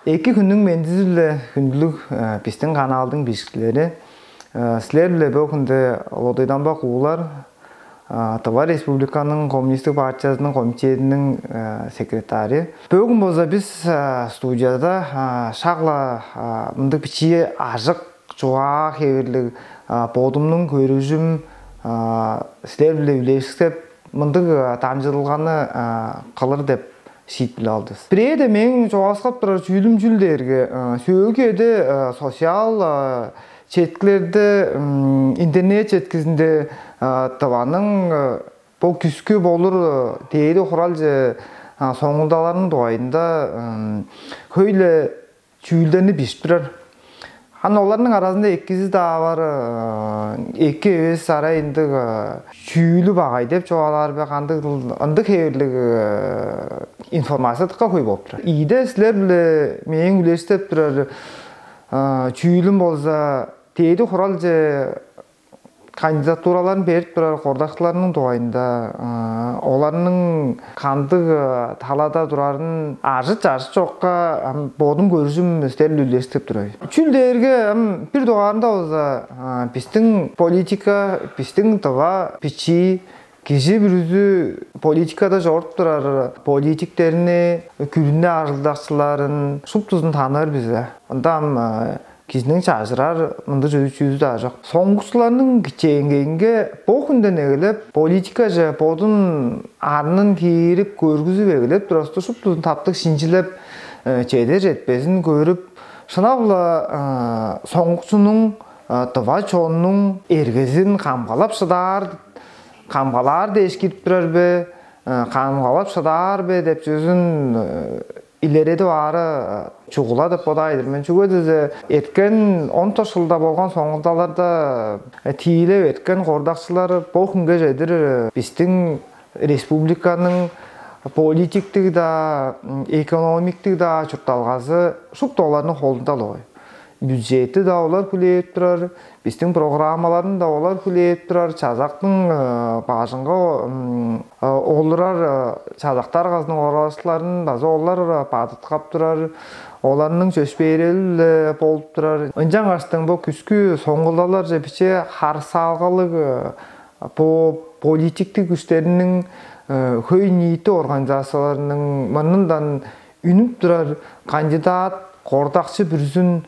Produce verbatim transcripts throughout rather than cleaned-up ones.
Эки хүннүң мендизи-биле, хүндүлүг бистиң каналдың бишкилери. Силер-биле бөгүнде Лодой Дамба Куулар, Тыва Республиканың Коммунистик партиясының комитетиниң секретары. Бөгүн болза бис студияда шагла мындыг бичии ажык чугаа хевирлиг бодумнуң көрүжүм силер-биле үлешсеп, мындыг дамчыдылганы кылыр деп шиитпилеп алдывыс. Бирээде мээң чугаалаксап турар чүүлүм чүл дээрге, сөөлгү эде социал четкилерде, интернет четкизинде Тываның бо күскү болур дээди хуралче соңгулдаларының дугайында хөй-ле чүүлдерни бижип турар. Ам оларның аразында экизи-даа бар, эки эвес арай ындыг чүүлү багай деп чугаалаар бе, кандыг ындыг хевирлиг информация дыка хөй болуп турар. Ийде силер-биле мээң үлестеп турар чүүлүм болза, дээди хуралче кандидатураларын берип турар кордакчыларның дугайында, оларның кандыг талада турарын ажыт-чажыт чокка бодум көрүжүм силер-биле үлестирип турар. Чүл дээрге бир дугаарында болза, бистиң политика, бистиң Тыва бичии, кижи бүрүзү политикада чоруп турар политиктерни, күрүне ажылдакчыларын шуптузун таныыр бис. Ында ам кижиниң чажырар мындыг чүзү-даа чок. Соңгукчуларның кичээнгейинге бо хүнден эгелеп политикаже бодун арнын киирип көргүзүп эгелеп турарывыста, шуптузун таптыг шинчилеп, чедер четпезин көрүп, шынап-ла соңгукчунуң, тыва чоннуң эргезин камгалап шыдаар, камгалаар дээш кирип турар бе, камгалап шыдаар бе деп чүзүн илередип аары чугула деп бодаар-дыр мен. Чүге дизе эрткен он тос чылда болган соңгулдаларда тиилеп эрткен кордакчылар бо хүнге чедир бистиң республиканың политиктиг-даа, экономиктиг-даа чуртталгазы шупту оларның холунда-ла болгай. Бюджетти-даа олар хүлээп турар, бистиң программаларын-даа олар хүлээп турар, чазактың бажыңга олурар чазак даргазының оралакчыларын база олар бадыткап турар, оларның чөпшээрели-ле болуп турар. Ынчангаштың бо күскү соңгулдаларже биче харыысалгалыг бо политиктиг күштерниң, хөй-ниити организацияларының мурнундан үнүп турар кандидат, кордакчы бүрүзүн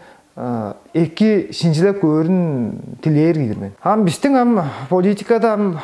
эки шинчилеп көөрүн дилээр кижи-дир мен. Ам бистиң ам политикада ам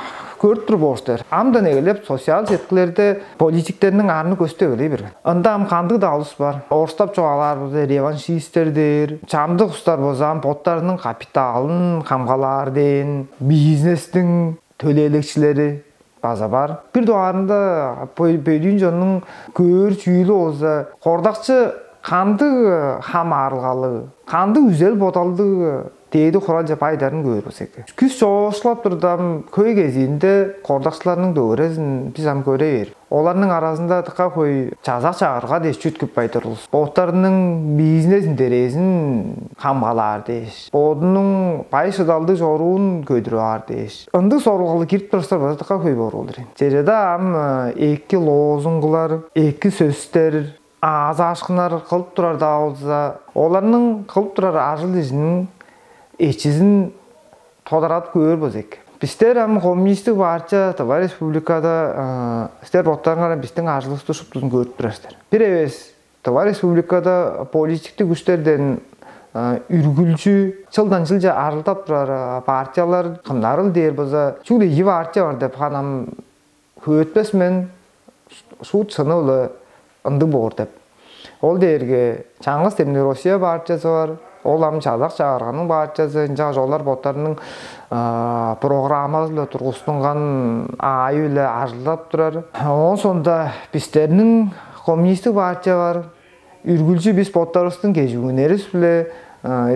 көрүп тур боор силер. Амдан эгелеп социал четкилерде политиктерниң арны көстүп эгелей берген. Ында ам кандыг-даа улус бар. Орустап чугаалаар болза, реваншистер дээр. Чамдык улустар болза ам боттарының капиталын камгалаар дээн, бизнестиң төлээлекчилери база бар. Бир дугаарында бөдүүн чоннуң көөр чүүлү болза, кордакчы кандыг хамаарылгалыг, кандыг үзел-бодалдыг дээди хуралче байдарын көөр болза эки. Күс чоокшулап турда, ам хөй кезиинде кордакчыларның дөгерезин бис ам көре бээр. Оларның аразында дыка хөй чазак-чагырга дээш чүткүп байдыр улус. Боттарының бизнес интересин камгалаар дээш, бодунуң бай-шыдалдыг чоруун көдүрүп аар дээш, ындыг сорулгалыг кирип турар улустар база дыка хөй боор болур ийин. Чеже-даа ам эки лозунгулар, эки сөстер, аазаашкыннар кылып турар-даа болза, оларның кылып турар ажыл-ижиниң эчизин тодарадып көөр болза эки. Бистер ам коммунистик партия Тыва Республикада, силер боттарыңар ам бистиң ажылывысты шуптузун көрүп турар силер. Бир эвес Тыва Республикада политиктиг күштерден үргүлчү чылдан чылче арылдап турар партиялар кымнарыл дээр болза, чүгле ийи партия бар деп ханам хөөтпес мен, шуут шыны-биле ындыг боор деп. Ол дээрге чаңгыс демниг Россия партиязы бар, ол ам чазак-чагырганың партиязы, ынчангаш олар боттарының программазы-биле тургустунган аайы-биле ажылдап турар. Оон соонда бистерниң коммунистик партия бар. Үргүлчү бис боттарывыстың кежигүннеривис-биле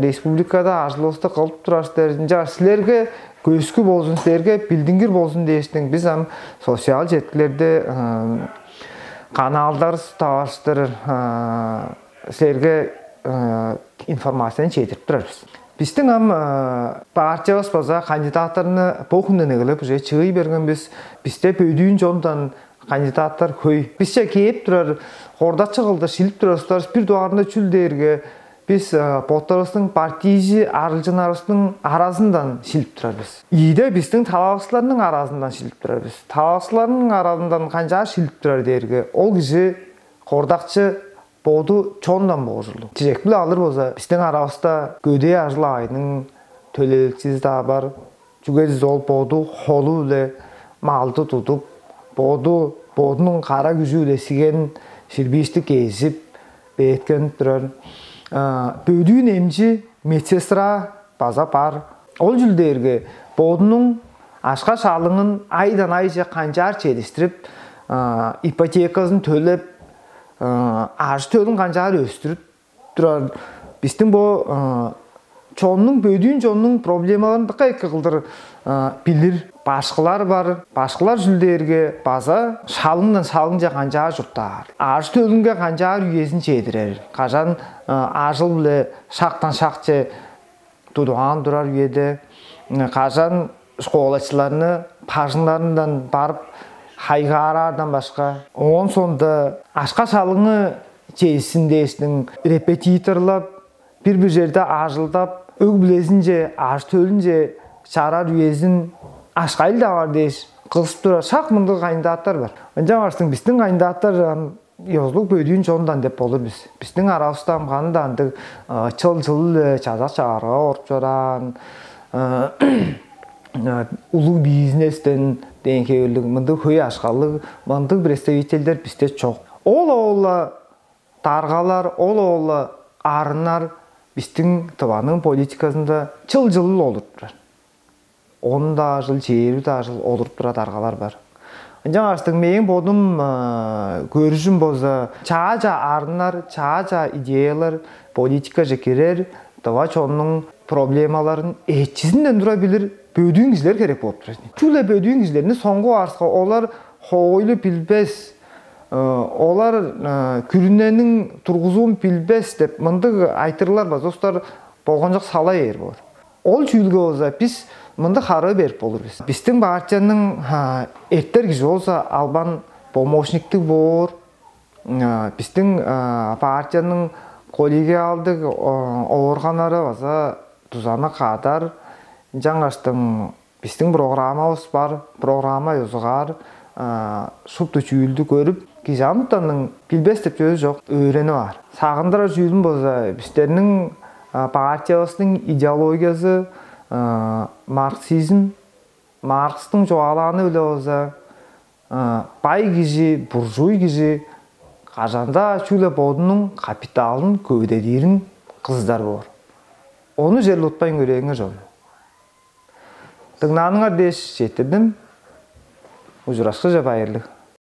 республикада ажылывысты кылып турар силер. Ынчангаш силерге көскү болзун, силерге билдингир болзун дээштиң, бис ам социал четкилерде каналдарывыс таварыштыр силерге информацияны чедирип турар бис. Бистиң ам партиявыс база кандидаттарны бо хүнден эгелеп уже чыый берген бис. Бисте бөдүүн чондан кандидаттар хөй. Бисче кээп турар, хордакчы кылдыр шилип турар улустарывыс бир дугаарында чүл дээрге, бис боттарывыстың партийжи арылчыннарывыстың аразындан шилип турар бис. Ийде бистиң талаксыларның аразындан шилип турар бис. Талаксыларның аразындан канчаар шилип турар дээрге, ол кижи хордакчы боду чондан боор ужурлуг. Чижек-биле алыр болза, бистиң аравыста көдээ ажыл-агайның төлээлекчизи-даа бар. Чүге дизе ол боду холу-биле малды тудуп, боду бодунуң кара күжү-биле сиген ширбиишти кезип, бээткенип турар. Бөдүүн эмчи, медсестра база бар. Ол чүл дээрге, бодунуң акша-шалыңын айдан айже канчаар чедиштирип, ипотеказын төлеп, ажы-төлүн канчаар өстүрүп турар. Бистиң бо чоннуң, бөдүүн чоннуң проблемаларын дыка эки кылдыр билир башкылар бар. Башкылар чүл дээрге, база шалыңдан шалыңче канчаар чурттаар, ажы-төлүнге канчаар үезин чедирер, кажан ажыл-биле шактан шакче тудуп турар үеде, кажан школачыларны бажыңнарындан барып хайгаараардан башка, оон соонда акша-шалыңы чедишсин дээштиң репетиторлап, бир-бир черде ажылдап, өг-бүлезинче, ажы-төлүнче чарар үезин акшайыл-даа бар дээш кызып турар шак мындыг кандидаттар бар. Ынчангаштың бистиң кандидаттар ам ёзулуг бөдүүн чондан деп болур бис. Бистиң аравыста ам кандыг-даа ындыг чыл-чыл-биле чазак-чагырга оруп чораан, улуг бизнестен дээн хевирлиг мындыг хөй акшалыг мындыг представительдер бисте чок. Ол-ла даргалар, ол-ла арыннар бистиң Тываның политиказында чыл-чыл олуруп турар. Он-даа чыл, чээрби-даа чыл олуруп турар даргалар бар. Ынчангаштың мээң бодум көрүжүм болза, чаа-чаа арыннар, чаа-чаа идеялар политикаже кирер, тыва чоннуң проблемаларын эчизинден тура билир бөдүүн кижилер херек болуп турар. Чүгле бөдүүн кижилерни соңгу аарыска олар хоойлу билбес, олар күрүнениң тургузуун билбес деп мындыг айтырыглар база улустар болганчок сала бээр боор. Ол чүүлге болза бис мындыг харыы берип болур бис. Бистиң партияның эртер кижи болза албан помощниктиг боор. Бистиң партияның коллегиалдыг оорганнары база дузаны кадар, ынчангаштың бистиң программавыс бар, программа ёзугаар шупту чүүлдү көрүп, кижи амытанның билбес деп чүвези чок, өөренип аар. Сагындырар чүүлүм болза, бистерниң партиявыстың идеологиязы марксизм, Маркстың чугаалааны-биле болза, бай кижи, буржуй кижи кажан-даа чүгле бодунуң капиталын көвүдедирин кызыдар боор. Ону черле утпайн көрээңер, чон. Дыңнааныңар дээш четтирдим. Ужурашкыже, байырлыг.